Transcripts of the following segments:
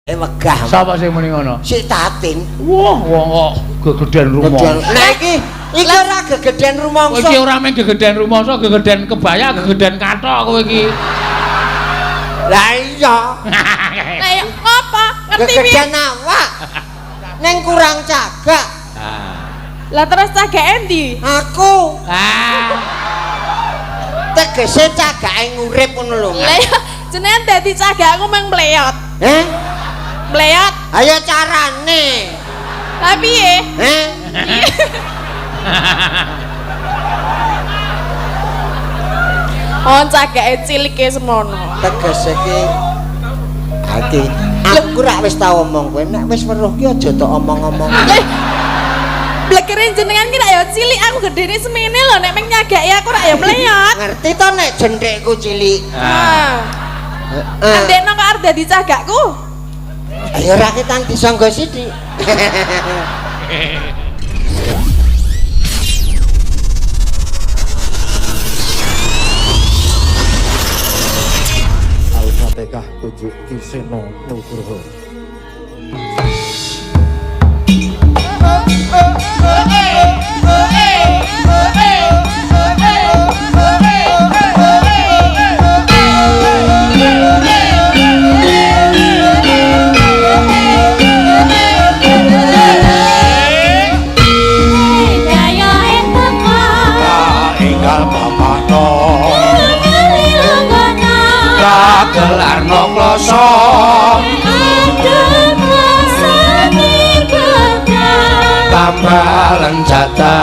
Wegah. Sapa sing muni ngono? Si Tatin. Wah, wong kok gegedhen rumangsa. Nah iki iki ora gegedhen rumangsa. Iki ora mung gegedhen rumangsa, gegedhen kebaya, gegedhen kathok kowe iki. Lah iya. Lah iya ngopo? Ngerti piye? Gegedhen awak. Neng kurang cagak. Lah terus cagake endi? Aku. Ah. Tegese cagake ngurip ngono lho. Lah iya, jenengan dadi cagakku mung mleyot. Heh? Mleyot. Ayo carane. Lah piye? Heh? Oh, cagake cilike semono. Tegese ki ati aku rak wis tau omong kowe nek wis weruh ki aja tok omong-omong. Blekere jenengan ki rak ya cilik, aku gedene semene lho nek meng nyagake aku rak ya mleyot. Ngerti to nek jenthikku cilik. Heeh. Andekno kok arep dadi cagakku. Ayo ra ketang disangga sithik. Al-Fatihah kunjuk Ki Seno Nugroho. Gelarno kloso tambah lenjata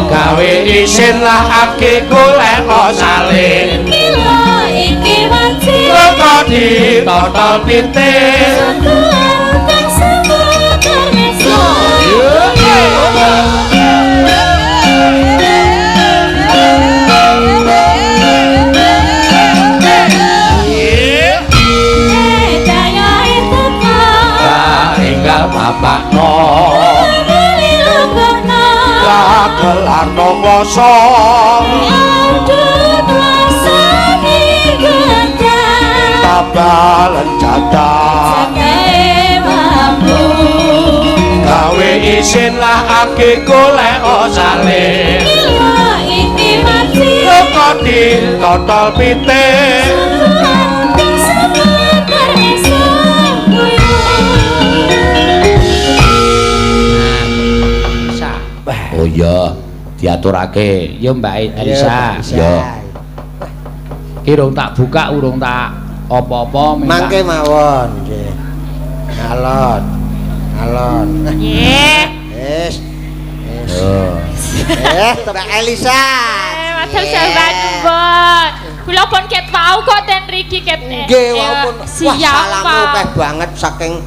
gawe isin lah ake golek salin roko ditotol pitik. Bapakno kagelarno kloso tambah lenjata gawe isin lah ake golek salin roko ditotol pitik. Oh iya, diaturake. Ya Mbak Elisa. Ya. Ki urung tak buka, urung tak apa-apa minta. Mangke mawon nggih. Alon. Alon. Nggih. Wis. Wis. Mbak Elisa. Matur sembah nuwun. Kula pun ket wau kok ten mriki ket. Nggih, wau pun. Wah, salamu akeh banget saking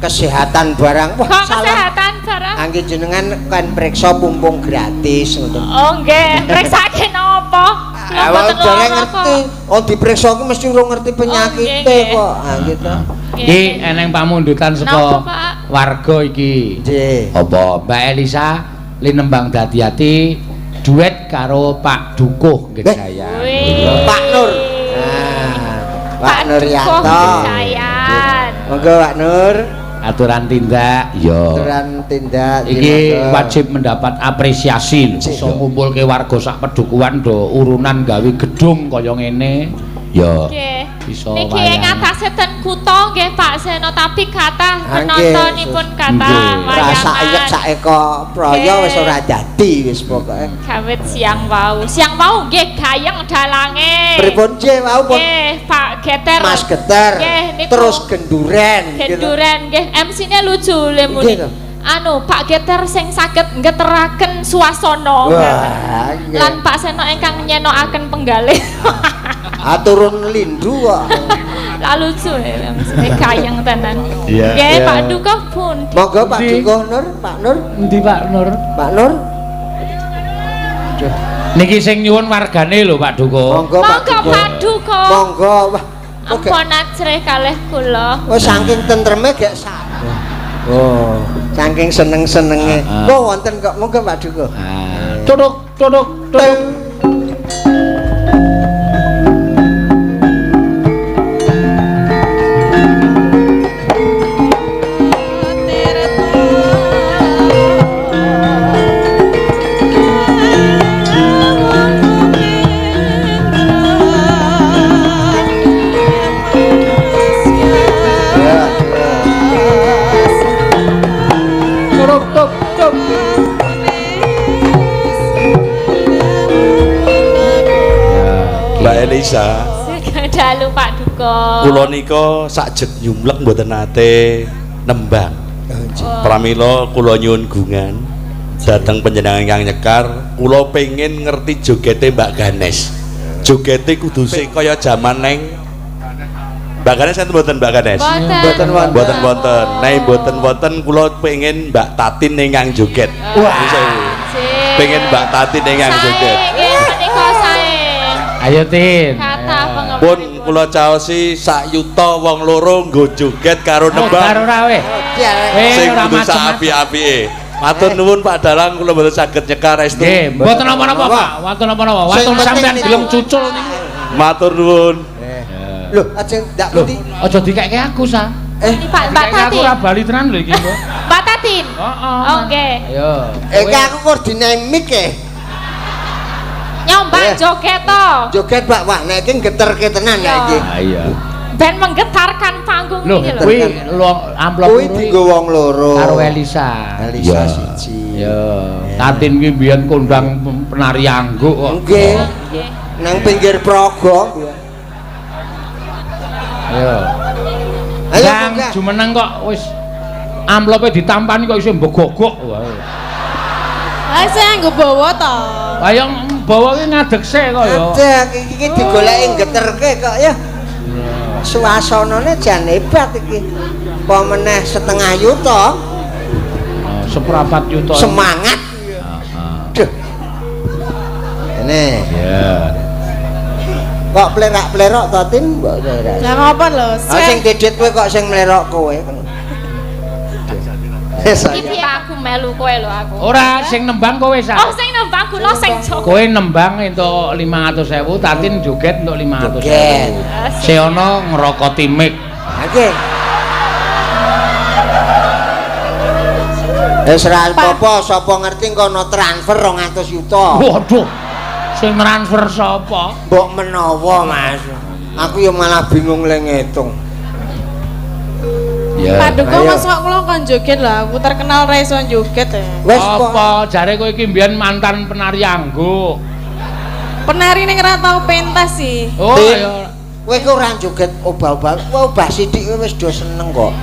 kesehatan barang. Wah, kok kesehatan barang? Angge jenengan kan periksa pumpung gratis ngoten. Oh nggih, priksake napa? Kula mboten ngerti. Oh diperiksa ku mesti urung ngerti penyakite kok. Ha gitu. Iki eneng pamundutan saka warga iki. Nggih. Apa Mbak Elisa linembang dadi ati duet karo Pak Dukuh Gejayan. Pak Nur. Nah, Pak Nuryanto. Monggo Pak Nur. Aturan tindak, ya. Aturan tindak iki wajib mendapat apresiasi lho. Iso ngumpulke warga sak pedukuhan do urunan gawe gedung kaya ngene. Ya. Nggih. Niki ing atase ten kutha nggih Pak Seno, tapi kathah penontonipun kathah wayangan. Rasa ayek saeka praya wis ora dadi wis pokoke. Kawit siang wau. Siang wau nggih gayeng dalange. Pripun nggih wau pun? Nggih, Pak Geter. Mas Geter. Terus genduren. Genduren nggih. MC-ne lucu le muni. Anu Pak Geter sing saged ngeteraken suasana. Lan Pak Seno ingkang nyenokaken penggalih. Ah turun lindu kok. Lah lucu ya, MC-ne gayeng tenan. Nggih Pak Dukuh pun. Monggo Pak Dukuh Nur, Pak Nur. Endi Pak Nur? Pak Nur. Niki sing nyuwun wargane lho Pak Dukuh. Monggo Pak Dukuh. Monggo. Ampun ajrih kalih kula. Oh saking tentreme gek sak. Oh, saking seneng-senenge. Oh wonten kok. Monggo Pak Dukuh. Tutuk tutuk tutuk. Elisa. Sugeng dalu Pak Duko. Kula nika sakjet nyumlek mboten nate nembang. Pramila kula nyuwun gungan dhateng panjenengan ingkang nyekar, kula pengen ngerti jogete Mbak Ganes. Jogete kudu sing kaya jaman neng Mbak Ganes enten mboten Mbak Ganes? Mboten wonten. Mboten wonten. Nek mboten wonten kula pengen Mbak Tatin ingkang joget. Wah. Pengen Mbak Tatin ingkang joget. Sae nggih menika sae. Ayo Tin. Kathah penggemaripun. Pun kula caosi sak yuta wong loro nggo joget karo Karo nembang ora weh. sing Ora kudu sak macem-macem. apik-apike. Matur nuwun Pak Dalang kula mboten saged nyekar estu. Nggih, mboten napa-napa Pak. Mboten napa-napa. Sing Waton penting sampean niku. gelem cucul niku. Matur nuwun. Lho, aja ndak Lho, pundi. aja dikekke aku sa. Ini Pak Mbak Dikekke aku Tatin. ora bali tenan lho iki kok. Mbak Tatin. Heeh. Oke. Ayo. Eh, aku koordinamik e. Nyombak joget to. Joget Pak, wah nek iki geterke tenan nek iki. Ah iya. Ben menggetarkan panggung Lho, iki lho. kuwi amplop Kuwi loro dienggo wong loro. karo Elisa. Elisa Ya. siji. Ya, Tatin ki mbiyen kondang penari angguk kok. Nggih. Nggih. Nang pinggir progo. Ayo. Ayo Yang munggah. jumeneng kok wis amplope ditampani kok isih mbegogok wae. Ah sing nggo bawa to. Ayo bawa ki ngadeg sik kok ya. Ngadeg iki iki digoleki geterke kok ya. Suasanane jan hebat iki. Apa meneh setengah yuta Oh, seprapat yuta. semangat. Heeh. Duh. Ini Ya. kok plerak-plerok to Tin? Mbok ora. Lah ngopo lho? Ah sing dedit kowe kok sing mlerok kowe. Iki piye aku melu kowe lho aku. Ora sing nembang kowe sa. Oh sing nembang kula sing joget. Kowe nembang entuk 500.000, Tatin joget entuk 500.000. Joget. Seono ngrokoti mic. Oke. Wis ora apa-apa, sapa ngerti kono transfer 200 yuta. Waduh. Sing transfer sapa? Mbok menawa, Mas. Aku ya malah bingung le ngitung. Ya. Pak Duko Ayo. mosok kula kon joget lho, aku terkenal ra iso joget ya. Wis kok Apa jare kowe iki mbiyen mantan penari angguk? Penari ning ora tau pentas sih. Oh, Tin. ayo. Kowe ki ora joget obah-obah, kowe obah sithik kowe wis do seneng kok.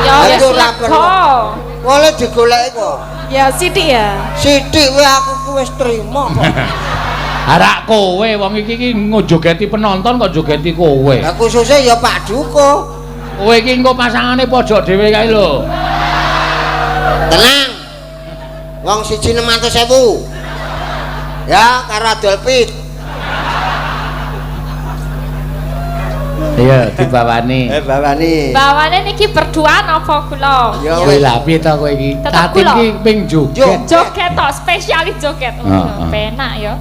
Ya wis Aku ora lega. perlu. Oleh digoleki kok. Ya sithik ya. Sithik kowe aku ki wis trima kok. Harak kowe wong iki iki ngojogeti penonton kok jogeti kowe. Lah khususe ya Pak Duko. Kowe iki engko pasangane pojok dhewe kae lho. Tenang. Wong siji 600.000. Ya karo adol pit. Iya, dibawani. Eh bawani. Bawane niki berdua napa kula? Ya Kowe wis. lha piye to kowe iki? Tetep Tatin kula. iki ping joget. Joget tok, spesialis joget. Oh, Heeh. penak ya.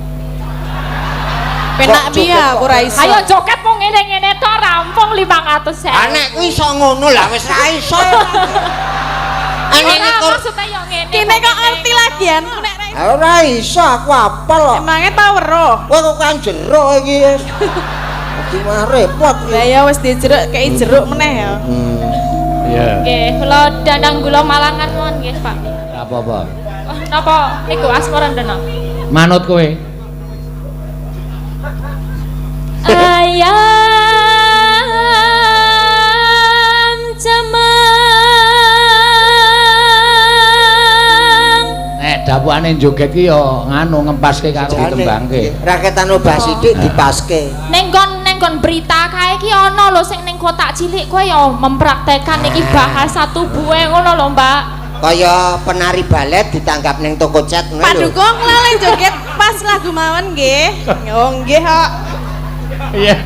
Penak piye aku ora iso. Ayo joget mung ngene-ngene tok rampung 500.000. Ah nek kuwi iso ngono lah wis ra iso. Ane Ora niku maksudnya yo ngene. Kene kok ngerti lagianku nek ra iso. ora iso aku apal kok. Emange tau weruh. Kowe kok kan jero iki wis. Dadi mah repot Lah iki. ya wis dijeruk kei jeruk meneh ya. Iya. Nggih, kula dandang gula Malangan mawon nggih, Pak. Ora apa-apa. Oh, napa niku asmara ndono? Manut kowe. Ayam cemeng Nek dapukane joget ki ya nganu ngempaske karo ditembangke. Raketan obah sithik dipaske. Neng gon berita kae iki ana lho sing ning kotak cilik kowe ya mempraktekan iki bahasa tubuhe ngono lho, Mbak. Kaya penari balet ditanggap ning toko cat ngono Pak lho. Duko kula le joget pas lagu mawon nggih. Oh nggih kok. Iya.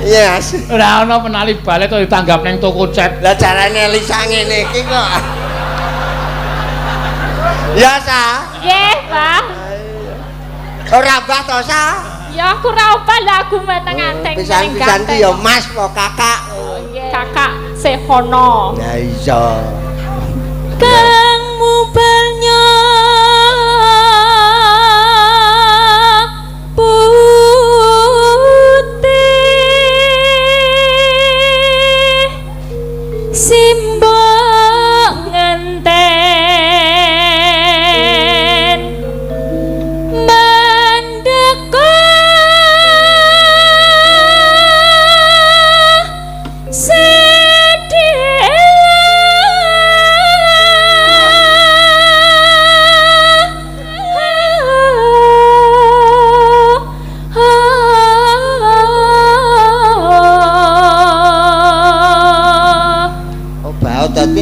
Iya. Mas. Ora ana penari balet kok ditanggap ning toko cat. Lah carane Elisa ngene iki kok. Ya sa, Nggih, Mbak. ora mbah to sa. Ya aku ora obah lah aku meneng anteng Pisan-pisan ki ya Mas po kakak. Kakak Sehono. Lah iya. Kang mubalnya putih simbok ngenten mendekor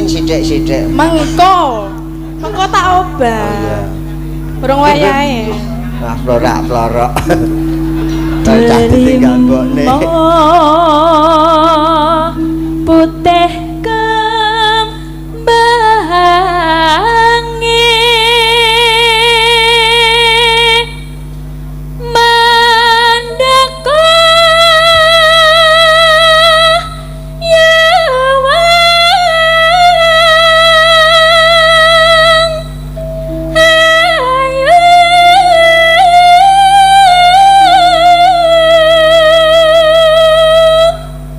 Tatin sithik-sithik. Mengko. Mengko tak obah. Oh iya. Urung wayahe. Wah, florak-florok. Cah ditinggal mbokne. Putih kembange mandeka yawang ayu.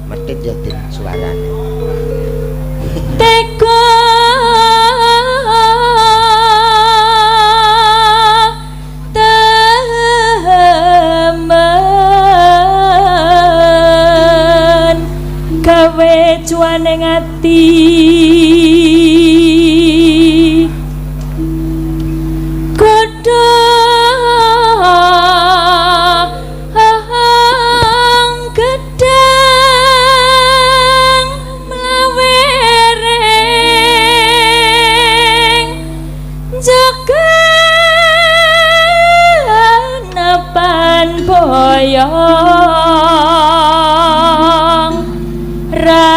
Medhit ya Tin suarane. Teko temen gawe cuane ati godhong gedang mlawering jaga nepan boyong rawuh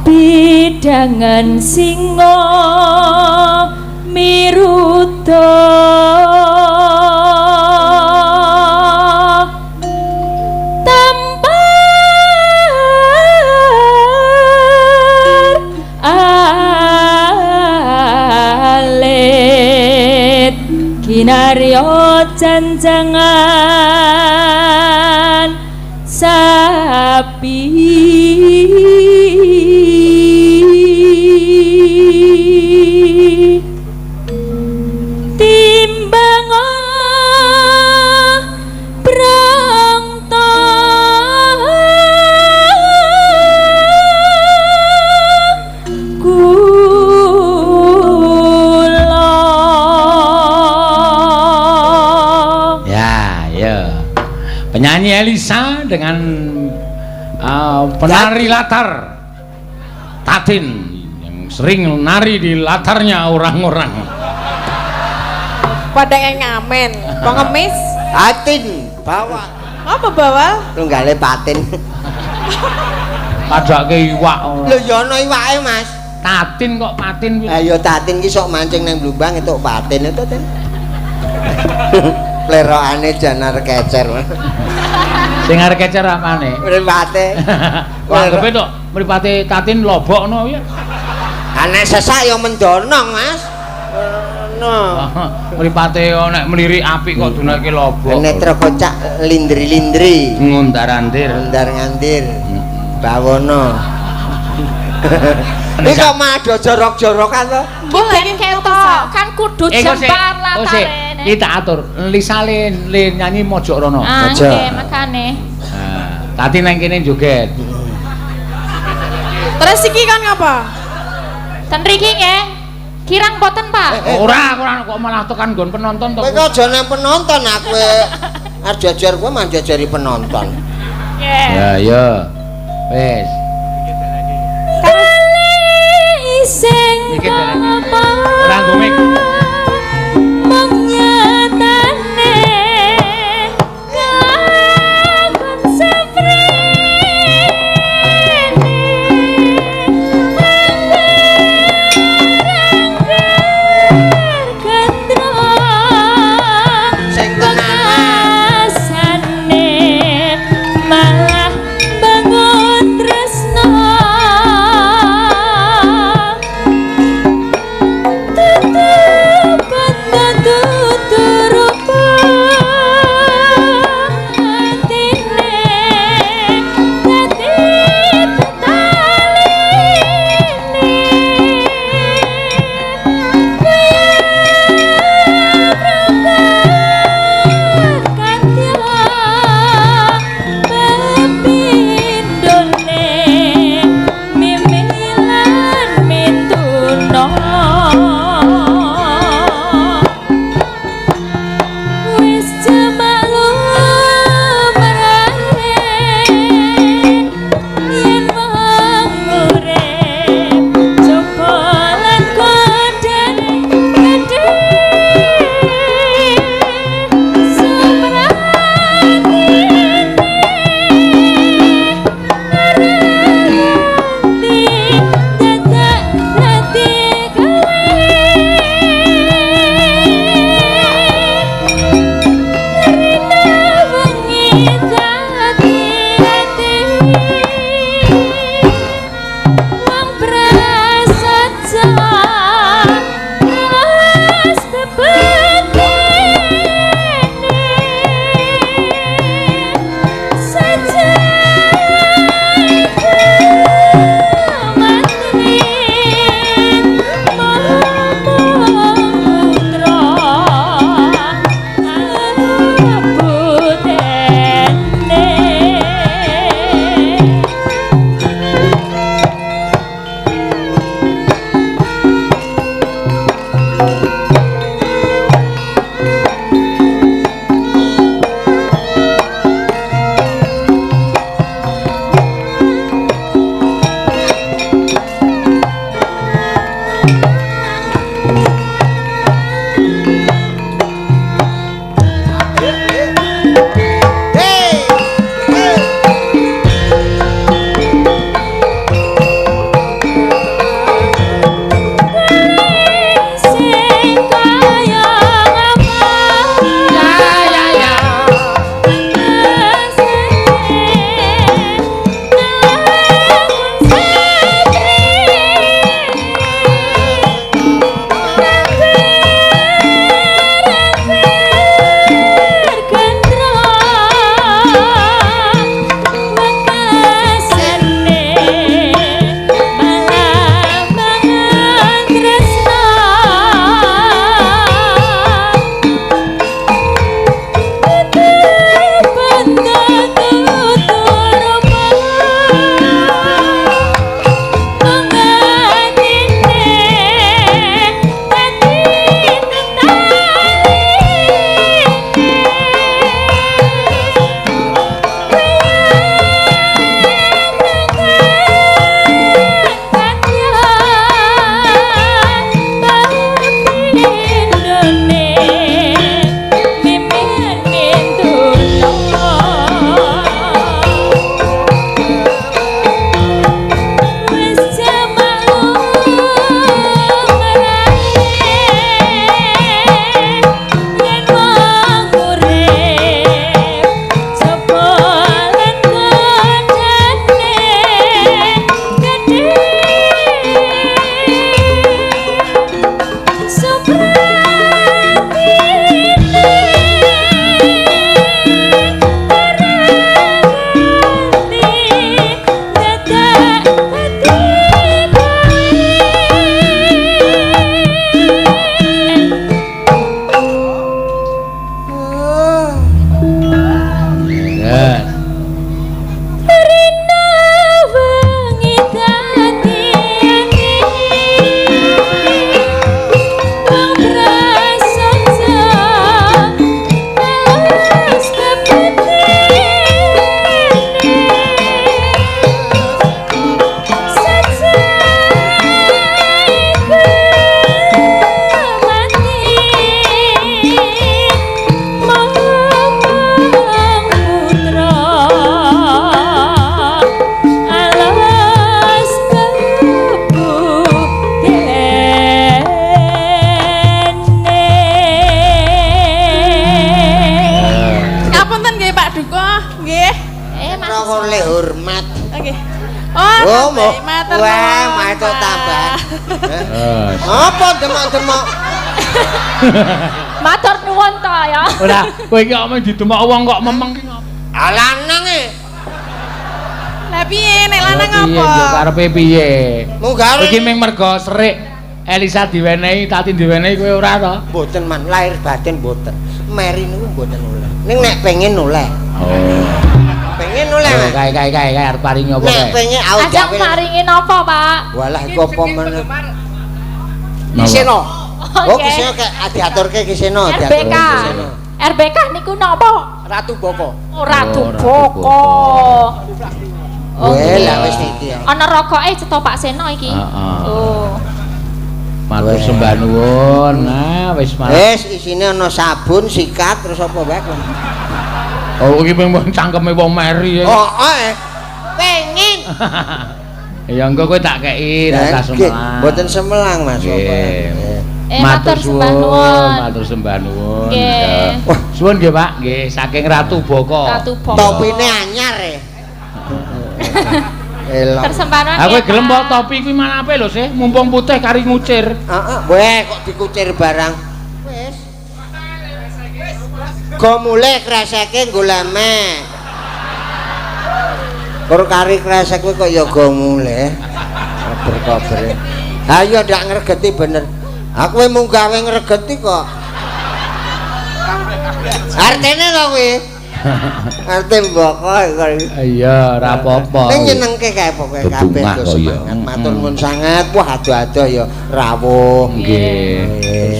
bidangan singa miruda tampar alit kinarya janjangan sapi. Timbang brangta kula. Ya, ya. Penyanyi Elisa dengan penari latar Tatin yang sering nari di latarnya orang-orang. Pada yang ngamen, pengemis. Tatin bawa. Apa bawa? Tunggale patin. Padake iwak. Lho ya ana iwake, Mas. Tatin kok patin. Ayo Tatin ki sok mancing nang Blumbang entuk patin itu, Tin. Plerokane jan arep kecer. Sing arep kecer apane? Mripate. Wah, anggepe tok mripate Tatin lobokno ya. Ha nek sesak ya mendonong, Mas. Ngono. Mripate nek mlirik apik kok dunake lobok. Netra kocak lindri-lindri. Ngundar-andir. Ngundar-ngandir. Bawono. Iki kok malah do jorok-jorokan to? Ben ketok kan kudu jempar latare. Kita atur Lisa le nyanyi mojok rono. Ah, nggih, makane. Nah, Tati nang kene joget. Terus iki kan ngapa? Ten mriki nggih. Kirang boten, Pak? Ora, ora kok malah tekan nggon penonton to. Kowe kok aja nang penonton aku arep jajar kowe mah jajari penonton. Nggih. Ya, ya. Wis. Sing ora nggo mic. Mung nyatane kakon seprene angger gendrong sing tenanan asane malah bangun tresno. Tutur Pak Duko, nggih. Mas. Ora oleh hormat. Oke. Oh, Oh, matur Wah, nuwun, matur Pak. tambahan. Apa demok-demok? Matur nuwun to ya. Ora, kowe iki kok mung didemok wong kok memeng ki ngopo? Ah lanang e. Lah piye nek lanang Piye apa? yo karepe piye? Munggah Iki mung mergo serik Elisa diwenehi, Tati diwenehi kowe ora to? mboten man, lahir batin mboten. Meri niku mboten oleh. Ning nek pengen oleh. Oh. Pengen oleh. Ayo kae kae kae kae arep paringi apa Nek kae? pengen aku Ajang jawil. paringi napa, Pak? Walah iku apa meneh. Kiseno. Oh, Kiseno kayak diaturke Kiseno, diaturke RBK. Kiseno. RBK niku napa? Ratu Boko. Oh, Ratu Oh, Ratu Boko. Weh, lah wis iki ya. Ana rokoke cetha Pak Seno iki. Heeh. Oh. Matur sembah nuwun. Nah, wis malah. Wis isine ana sabun, sikat, terus apa wae. Oh, iki mung cangkeme wong meri. Oh, oh, eh. Pengen. Ya engko kowe tak kei rasa Nggih, semelang. Mboten semelang Mas. Nggih. Matur sembah nuwun. Matur sembah nuwun. Nggih. Wah, suwun nggih, Pak. Nggih, saking Ratu Boko. Ratu Boko. Topine anyar e. Elok. Tersembahan. Aku gelem kok topi kuwi malah apik lho, Sih. Mumpung putih kari ngucir. Heeh, weh kok dikucir barang. Wis. Go mulih kreseke nggo lemek. Kur kari kresek kuwi kok ya go mulih. Kober-kobere. Ha iya ndak ngregeti bener. Aku kowe mung gawe ngregeti kok. Artene to kuwi? Arte mboko kok. Iya, ora apa-apa. Ning nyenengke kae pokoke kabeh Bebungah do kok ya. semangat. Matur nuwun sanget. Wah adoh-adoh ya rawuh. Nggih.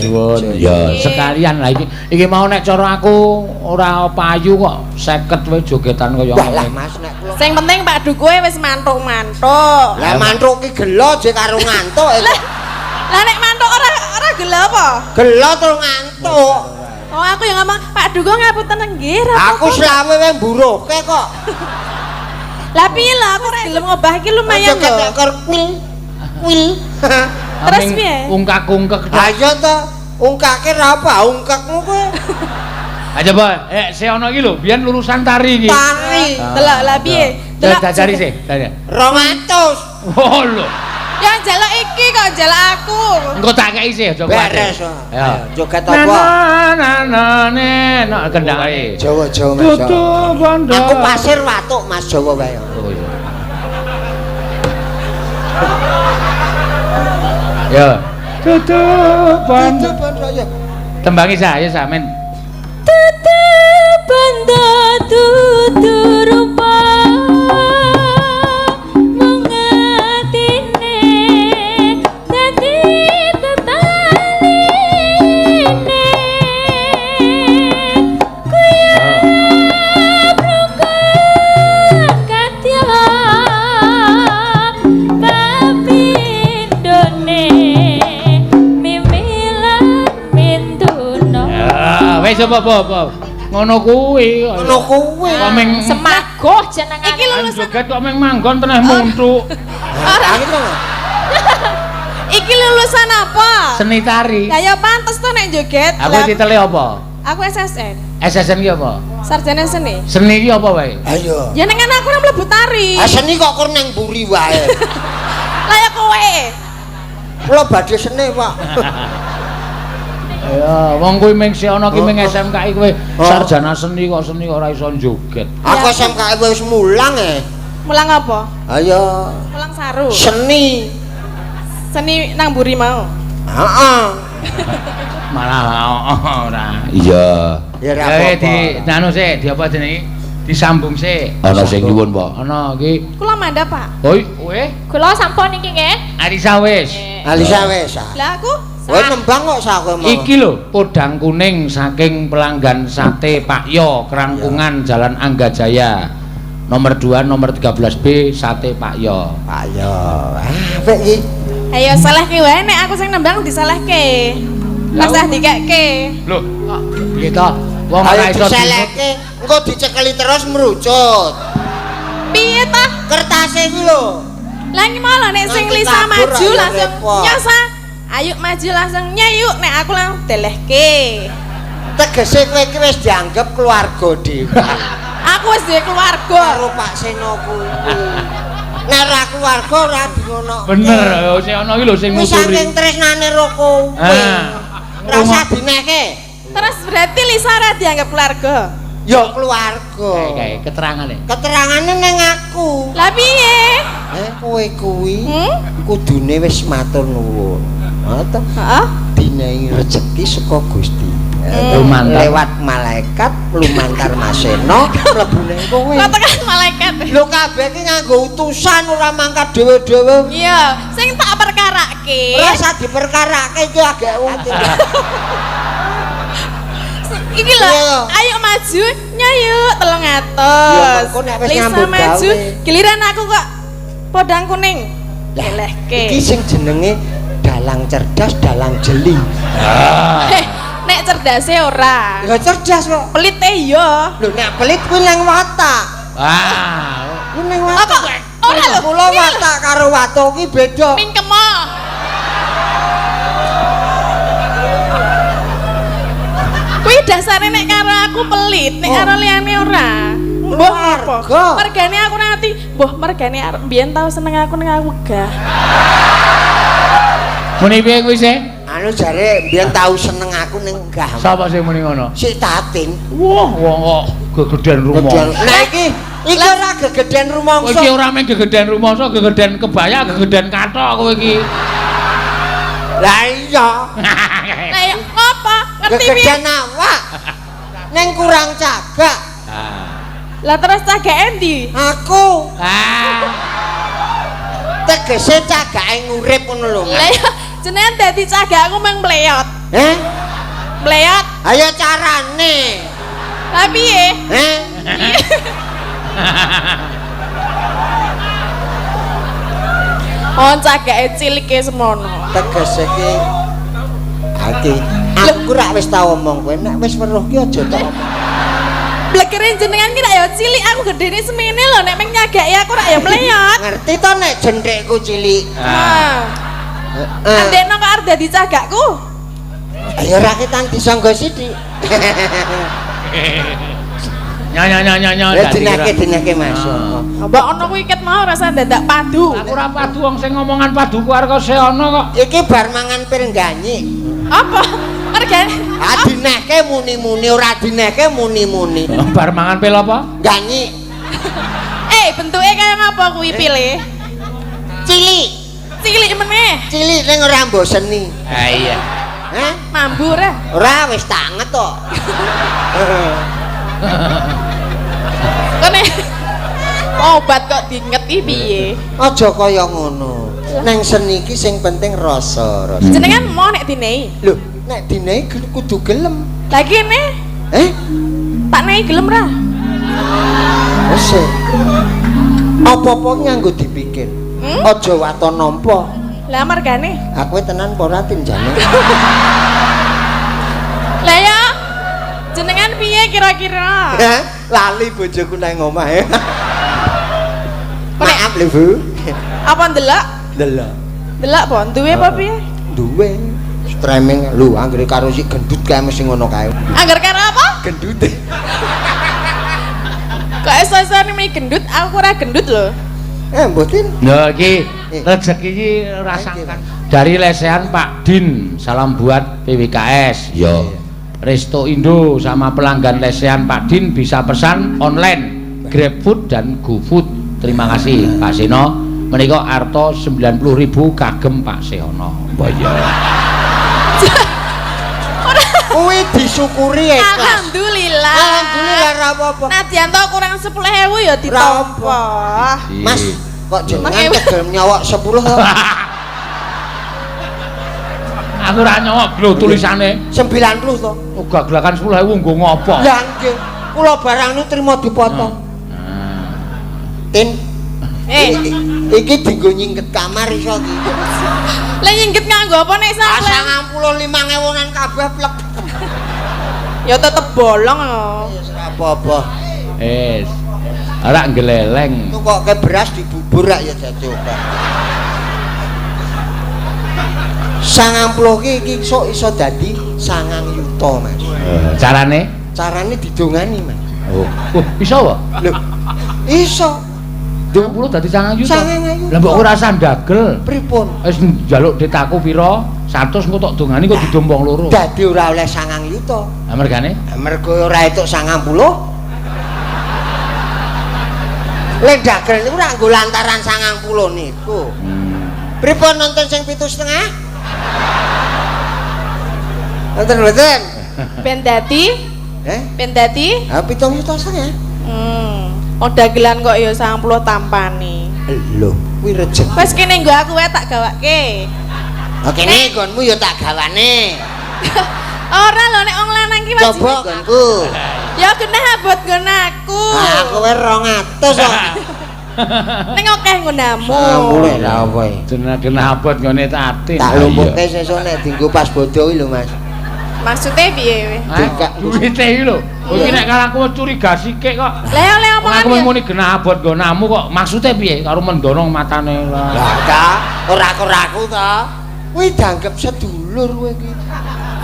Suwun. Ya. Sekalian lah iki. Iki mau nek cara aku ora payu kok 50 wae jogetan kaya Wah lah ngene. Mas nek kula. Sing penting Pak Dukoe wis mantuk-mantuk. Lah mantuk ki gelo jek karo ngantuk. eh. Lah nek mantuk ora ora gelo apa? Gelo terus ngantuk. Oh aku yang ngomong Pak Duko ngapunten nggih ra Aku apa-apa. selawe wae mburuhke kok. Lah piye lho aku ora gelem ngobah iki lumayan Aja lho. ketek kor kuil. Kuil. Terus piye? Ungkak-ungkek tok. Ayo to, ungkake ra apa ungkekmu kowe. Aja, Boy. Si ono iki lho, biyen lulusan tari iki. Tari Delok lah piye? Delok dajari sih, dajari. 200. Oh lho. Ya njaluk iki kok njaluk aku. Engko tak kei sih aja kuwatir. Beres. kok. Ya. Joget apa? Na na na na kendang ae. Jawa-jawa Mas. Tutu bondo. Aku pasir watuk Mas Jawa wae. Oh iya. Ya. Tutu bondo. Tutu bondo ya. Tembangi saya samen. Tutu bondo tutu rupa mung atine dadi tetaline kuyap rukun kadya papindone mimilan mintuna. Ya, wis apa apa. Ngono kuwi. Ngono kuwi. Kok ming Semagoh jenengane. Iki lulusan joget kok ming manggon teneh muntuk. Aku to. Iki lulusan apa? Seni tari. Lah ya pantes to nek joget. Aku Lah, titele apa? Aku SSN, SSN ki apa? sarjana seni. Seni ki apa wae? Ayo. Ya nek aku ora mlebu tari. Ah seni kok kur nang mburi wae. Lah ya kowe. Kula badhe seni, Pak. Ya, wong kuwi ming si ana ki ming SMKI kowe Oh. sarjana seni kok ora iso joget. Aku SMKI wis mulang e. Mulang apa? Ayo Mulang saru. seni. Seni nang mburi mau. Heeh. Malah ora. Iya. Ya ora Ya apa-apa. di anu sik, di apa jenenge? Disambung sik. Ana sing nyuwun, Pak. Ana iki. Kula mandap, Pak. Oi, kowe Kula sampun niki nggih. Arisa wis. Alisa wis. ah. Lah aku Kowe nembang kok sak kowe mau. Iki lho, podang kuning saking pelanggan sate Pak Yo, Kerangkungan Jalan Angga Jaya. Nomor 2, nomor 13B, sate Pak Yo. Ayo. Ah, apik iki. Ayo salahke wae nek aku sing nembang disalahke. Rasah dikekke. Lho, kok piye to? Wong ora Ayo iso diseleke, engko dicekeli terus merucut. Piye ta? Kertase kuwi lho. Lah iki mau lho nek sing Nanti Lisa kabur, maju ayo langsung repot. nyosa. Ayo maju langsung nyayuk nek aku langsung delehke. Tegese kowe iki wis dianggep keluarga dhewe. Aku wis duwe keluarga. Karo Pak Seno kuwi. Nek ora keluarga ora dingono. Bener, sing ana iki lho sing Wis nguturi. saking tresnane ro kowe. Ora usah dinehke. Terus berarti Lisa ora dianggap keluarga. Ya keluarga. Kae keterangane. Keterangane ning aku. Lah piye? Kowe kuwi kudune wis matur nuwun. Ha to? Heeh. Dinehi rejeki saka Gusti. Lumantar. Lewat malaikat lumantar Mas Seno mlebu ning kowe. Kok tekan malaikat. Lho kabeh iki nganggo utusan ora mangkat dhewe-dhewe. Iya, sing tak perkarake. Ora usah diperkarake iki agek uti. Iki lho, ayo maju, nyayuk 300. Ya, nek wis Lisa nyambut maju, gawe. giliran aku kok podang kuning. Elehke. Iki sing jenenge dalang cerdas, dalang jeli. Nek cerdase ora. Lah cerdas kok. Pelite iya. Lho nek pelit kuwi nang watak. Ah, kuwi nang watak. Ora lho. Kula watak karo watuk ki beda. Mingkemo. Kuwi dasare nek karo aku pelit, nek karo liyane ora. Mbuh apa? Mergane aku ngerti, mbuh mergane arep mbiyen tau seneng aku ning aku wegah. Muni piye kuwi sih? Anu jare mbiyen tau seneng aku ning wegah. Sapa sing muni ngono? Si Tatin. Wah, wong kok gegeden rumangsa. Lah iki ora gegeden rumangsa. Iki ora mung gegeden rumangsa, gegeden kebaya, gegeden kathok kowe iki. Lah iya. Lah iya ngopo? Ngerti piye? Gegeden awak. Neng kurang cagak. Lah terus cagake endi? Aku. Tegese cagake ngurip ngono lho. Lah iya jenengan dadi cagak aku mung mleyot. Heh? Mleyot. Ayo carane. Lah piye? Heh? Oh cagake cilike semono. Tegese ki iki aku rak wis tau omong kowe nek wis weruh ki aja tok omong. Blekere jenengan ki rak ya cilik, aku gedene semene lho nek meng nyagake aku rak ya mleyot. Ngerti to nek jenthikku cilik. Heeh. Andekno kok arep dadi cagakku. Ayo ra ketang disangga sithik. Nyo. Dinake Mas. Mbok ono kuwi ket mau rasa dadak padu. Aku ora padu wong sing ngomongan padu ku arep seono kok. Iki bar mangan pir ganyik. Apa? Mergane. Ah dinehke muni-muni ora dinehke muni-muni. Bar mangan pil apa? Ganyik. Bentuke kaya ngapa kuwi pile? Cilik. Cilik meneh. Cilik ning ora mboseni. Ha iya. Hah? Mambu ora? Ora wis tanget kok. Kene obat kok diingeti piye? Aja kaya ngono. Neng seni iki sing penting rasa, rasa. Jenengan mau nek dinehi? Lho, nek dinehi kudu gelem. Lah kene? Tak nehi gelem ra? Wis. Apa-apa nganggo dipikir. Aja waton nampa. Lah mergane? Aku tenan apa ora tinjane? Lah ya jenengan piye kira-kira? Lali bojoku nang omah ya. Maaf lho, Bu. Apa ndelok? Ndelok. Ndelok apa? Duwe apa piye? Duwe. Streaming lho anggere karo si gendut kae mesti ngono kae. Angger karo apa? Gendute. Kok iso-isone muni gendut, aku ora gendut lho. Mboten. Lho iki rezeki iki rasakan. Dari lesehan Pak Din, salam buat PWKS. Yo. Resto Indo sama pelanggan lesehan Pak Din bisa pesan online GrabFood dan GoFood. Terima kasih Pak Seno. Menika arto 90.000 kagem Pak Sehono. Wah iya. Kuwi disyukuri ikhlas. Alhamdulillah. Alhamdulillah ra apa-apa. Nadyan to kurang 10.000 ya ditampa. Mas, kok jenengan tegel nyowok 10 to? Aku ora nyowok lho tulisane 90 to. Oh gaglakan 10.000 nggo ngopo? Lah nggih. Kula barang nu trimo dipotong. Tin. Iki dienggo nyingget kamar iso iki. Lah nyingget nganggo apa nek sampe 95.000-an kabeh plek. Ya tetep bolong lho. Wis ora apa-apa. Wis. Ora gleleng. Tukoke beras dibubur rak ya dadi oke. 90 ki iki sok iso dadi 9 yuta, Mas. Carane? Carane didongani, Mas. Oh, iso wae? Lho, iso. 20 dadi 9 yuta. 9 yuta. Lah mbok ora usah ndagel. Pripun? Wis njaluk dit aku pira? 100 engko tok dongani kok didom wong loro. Dadi ora oleh 9 yuta. Lah mergane? Mergo ora entuk 90. Lek dagel niku ora nggo lantaran 90 niku. Pripun nonton sing 7,5? Nonton mboten? Ben dadi? Ben dadi? Ha 7,5 yuta. Oh dagelan kok ya 90 tampane. Lho, kuwi rejeki. Wis kene nggo aku wae tak gawake. Ha kene nggonmu ya tak gawane. Ora lho nek wong lanang ki wajib. Coba nggonku. Ya genah abot nggon aku. Ah kowe 200 kok. Ning akeh nggonamu. 90 lha apa iki? Genah abot nggone ati. Tak lumpuke sesuk nek dienggo pas bodho kuwi lho Mas. Maksudnya piye kowe? Duwite iki lho. Iki nek karo aku curiga sikik kok. Lah oleh omongan aku muni genah abot nggonamu kok. Maksude piye karo mendono matane lah. Lah ta, ora aku ta. Kuwi dianggep sedulur kowe iki.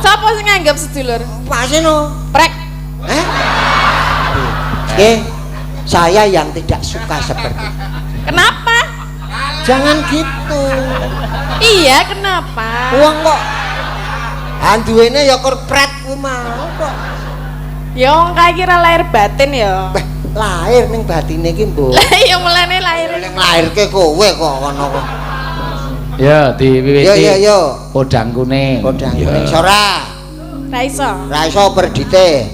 Sapa sing nganggep sedulur? Pak Seno. Prek. Eh? Nggih. Saya yang tidak suka seperti itu. Kenapa? Jangan gitu. Iya, kenapa? Wong kok anduwene ya korpret kuwi mau kok. Ya wong kae kira lahir batin ya. Beh, lahir ning batine iki, Mbok. Lah iya mulane lahir. Ning lahirke kowe kok ngono kok. Ya diwiwiti. Yo yo yo. Podang kuning. Podang kuning ora. Ra iso. Ra iso perdite.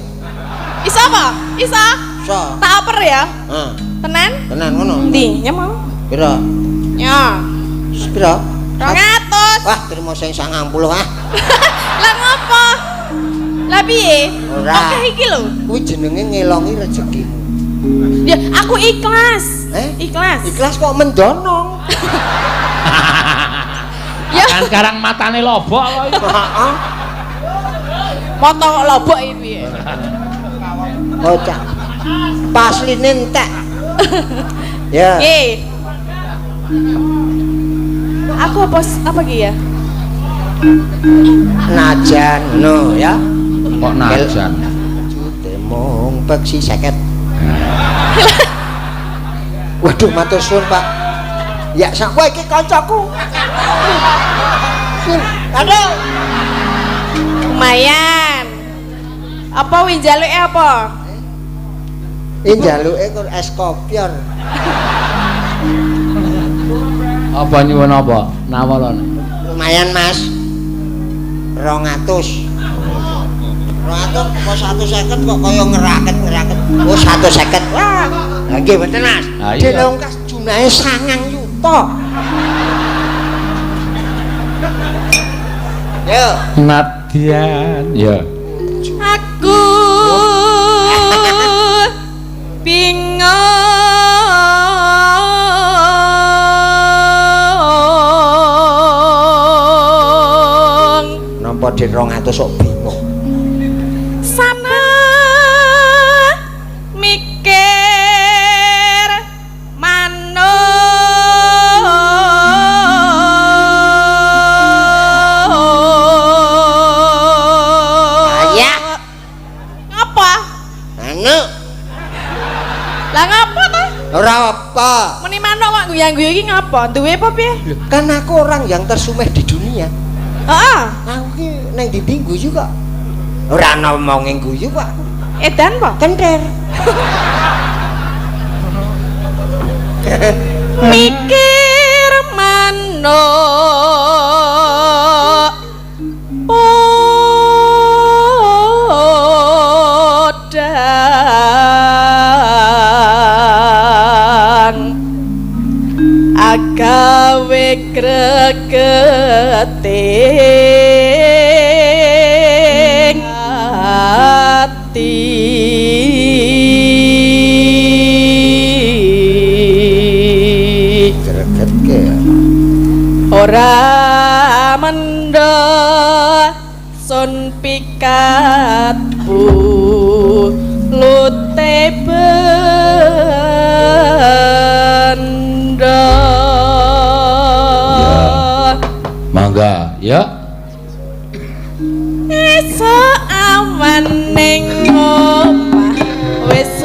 Iso apa? Iso. Iso. Tak oper ya? Heeh. Tenan? Tenan ngono. Ndi? Nyemo. Pira? Ya. Pira? 200. Wah, terima sing 90 ah. Lah ngopo? Lah piye? Ora. Oke iki lho. Kuwi jenenge ngelongi rezekimu. Ya, aku ikhlas. Eh? Ikhlas. Ikhlas kok mendonong. Ya kan sekarang matane lobok kok iki. Heeh. Moto kok lobok iki piye? Bocah. Pasline entek. Ya. Nggih. Aku apa apa ki ya? Najan no ya. Kok najan? Jute mung peksi 50. Waduh matur suwun Pak. Ya sak kowe iki kancaku. Aduh. Lumayan. Apa wi njaluke apa? Iki njaluke kur es kopior. Apa nyuwun apa? Nawalane. Lumayan Mas. 200. 200 kok 150 kok kaya ngeraket-ngeraket. Oh 150. Wah. Lah nggih mboten Mas. Dilongkas jumlahe 9 yuta. Yo. Nadyan. Ya. Aku bingung. Nampa di 200 kok bingung. Sana mikir manuk. Ayah. Ngapa? Manuk. Lah ngapa ta? Ora apa. Muni manuk kok guyang-guyu iki ngapa? Duwe apa piye? Kan aku orang yang tersumeh di dunia. Heeh. Aku ki nang ndi guyu kok. Ora ana omonge guyu kok. Edan apa? Kenter. Mikir manuk podang agawe gregeting ati. Gregetke. Ora mendho sun pikat bulute bendho. Mangga, ya. Esuk awan ning omah wis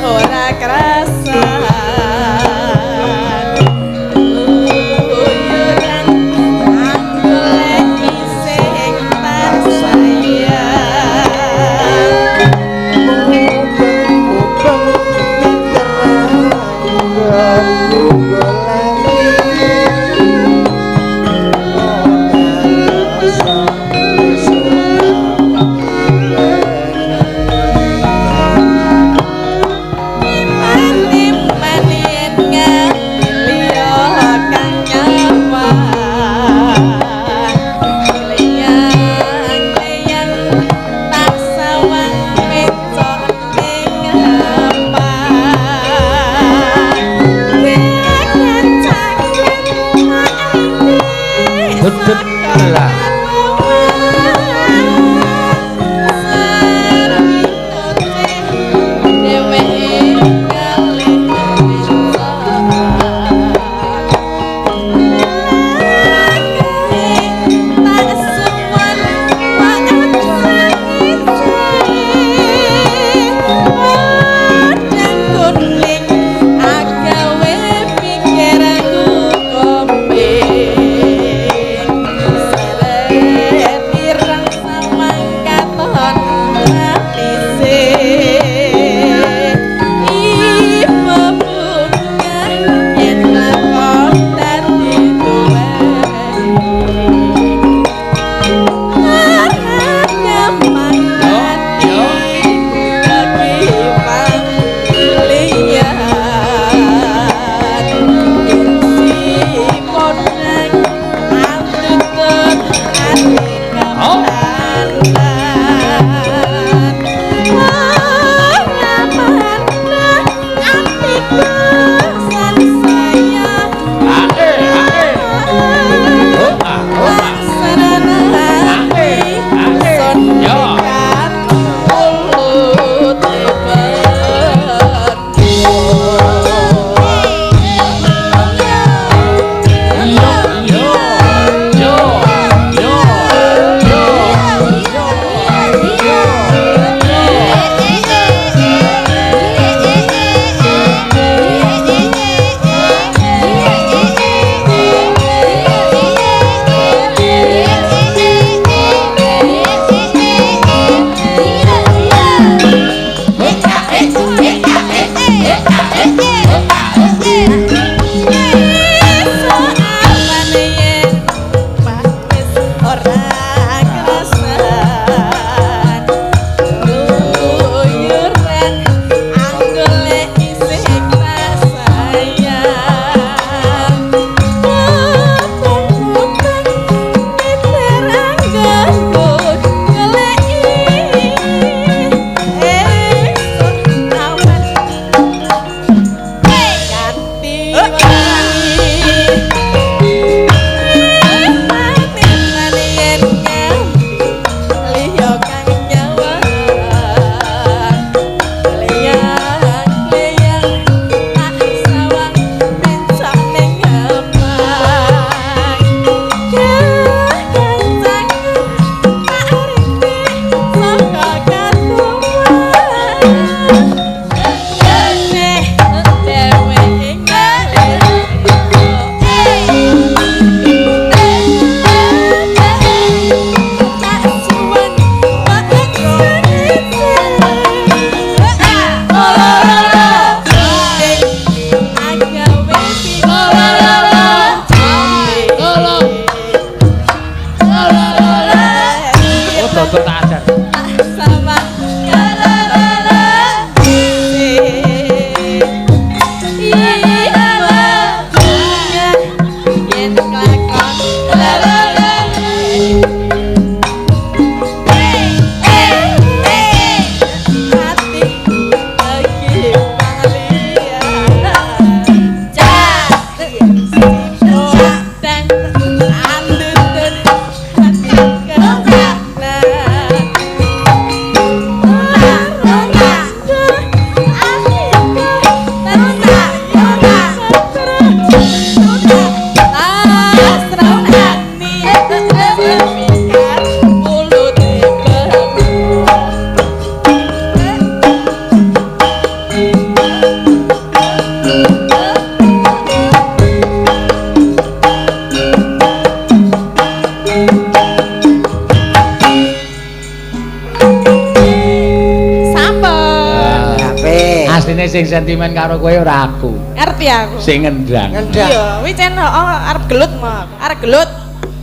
Asline sing sentimen karo kowe ora aku. Ngerti aku. Sing ngendang. Ngendang. Iya, kuwi cen oh, arep gelut mau. Arep gelut.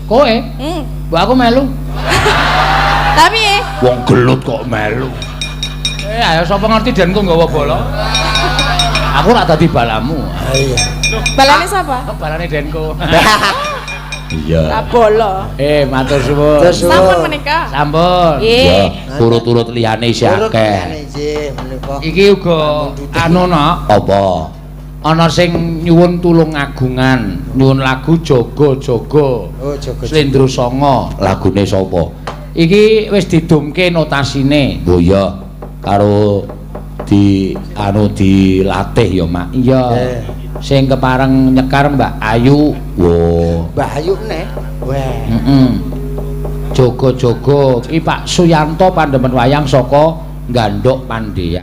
Kowe? Hmm. Mbok aku melu. Tapi Wong gelut kok melu. Ayo sapa ngerti den kok nggawa bola. Aku ora dadi balamu. Iya. Balane sapa? Oh, balane denku. Iya. Tak bola. Matur suwun. Matur suwun. Sampun menika. Sampun. Nggih. Iya, turut-turut liyane isih Urut akeh. liyane nggih menika. Iki uga anu no, apa? Ana sing nyuwun tulung agungan, nyuwun lagu Jogo-jogo. Oh, Jogo. Slendro Songo, lagune sapa? Iki wis didumke notasine. Oh iya, karo di anu dilatih ya, Mak. Iya. Sing kepareng nyekar Mbak Ayu. Wo. Mbak Ayu neh. Wah. Heeh. Jogo-jogo iki Pak Suyanto pandemen wayang saka Gandhok Pandhean.